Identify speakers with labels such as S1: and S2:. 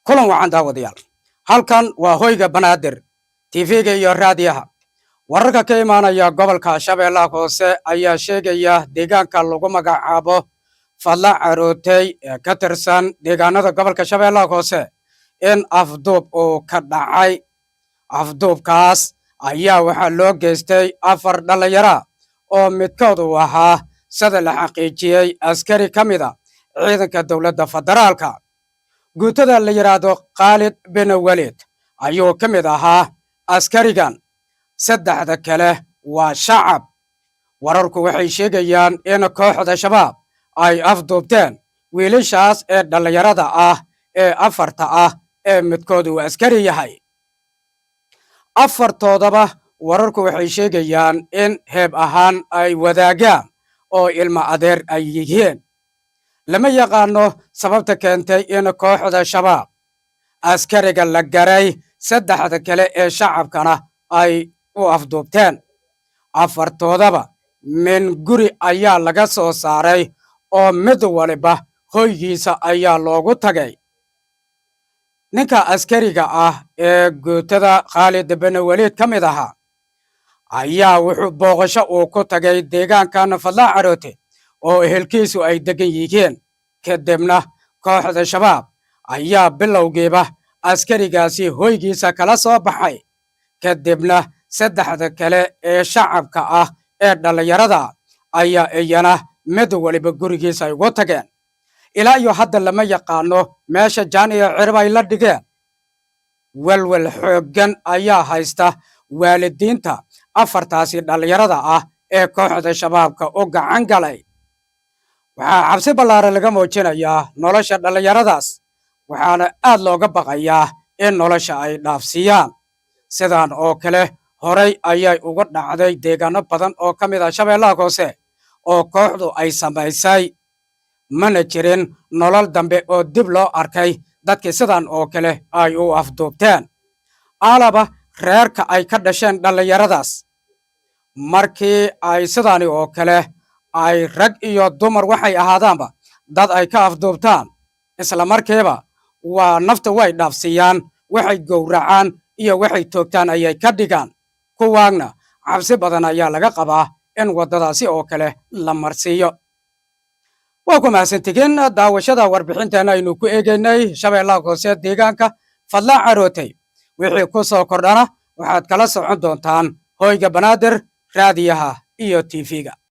S1: Kulan wacan, daawadayaal. Halkan waa Hoyga Banaadir TV-ga iyo raadiyaha. Wararka ka imaanaya gobolka Shabeellaha Hoose ayaa sheegaya deegaanka lagu magacaabo Fadla Carootey ee ka tirsan deegaanada gobolka Shabeellaha Hoose in afduub uu ka dhacay. Afduubkaas ayaa waxaa loo geystay afar dhallinyara oo midkood uu ahaa, sida la xaqiijiyey, askari ka mid a ciidanka dowladda federaalka. Guutada la yidhaahdo Khaalid bin Welid ayuu ka mid ahaa askarigan. Saddexda kale waa shacab. Wararku waxay sheegayaan in kooxda Shabaab ay afduubteen wiilashaas ee dhallinyarada ah ee afarta ah ee midkood uu askari yahay. Afartoodaba wararku waxay sheegayaan in heeb ahaan ay wadaagaan oo ilmo adeer ay yihiin. Lama yaqaano sababta keentay in kooxda Shabaab askariga la garay, saddexda kale ee shacabkana ay u afduubteen. Afartoodaba min guri ayaa laga soo saaray oo mid waliba hoygiisa ayaa loogu tagay. Ninka askariga ah ee guutada Khaalid bin Weliid ka mid ahaa ayaa wuxuu booqasho uu ku tagay deegaankan Fadlaa Caroote oo ehelkiisu ay degan yihiin. Kadibna kooxda Shabaab ayaa bilowgiiba askarigaasi hoygiisa kala soo baxay, kadibna saddexda kale ee shacabka ah ee dhallinyarada ayaa iyana mid waliba gurigiisa ay ugu tageen. Ilaa iyo hadda lama yaqaano meesha jaan iyo cirib ay la dhigeen. Welwel xooggan ayaa haysta waalidiinta afartaasi dhallinyarada ah ee kooxda Shabaabka u gacan galay. Waxaa cabsi ballaaran laga muujinayaa nolosha dhallinyaradaas, waxaana aad looga baqayaa in nolosha ay dhaafsiiyaan. Sidan oo kale horay ayay uga dhacday deegaano badan oo ka mid ah Shabeellaha Hoose oo kooxdu ay samaysay, mana jirin nolol dambe oo dib loo arkay dadkii sidan oo kale ay u afduubteen. Alaba reerka ay ka dhasheen dhallinyaradaas markii ay sidaani oo kale ay rag iyo dumar waxay ahaadaanba dad ay ka afduubtaan, isla markiiba waa nafta way dhaafsiiyaan, waxay gowracaan iyo waxay toogtaan ayay ka dhigaan. Kuwaagna cabsi badan ayaa laga qabaa in waddadaasi oo kale la marsiiyo. Waa ku mahadsantihiin daawashada warbixinteena aynu ku eegaynay Shabeellaha Hoose, deegaanka Fadlaa Carootey. Wixii ku soo kordhana waxaad kala socon doontaan Hoyga Banaadir, raadiyaha iyo TV-ga.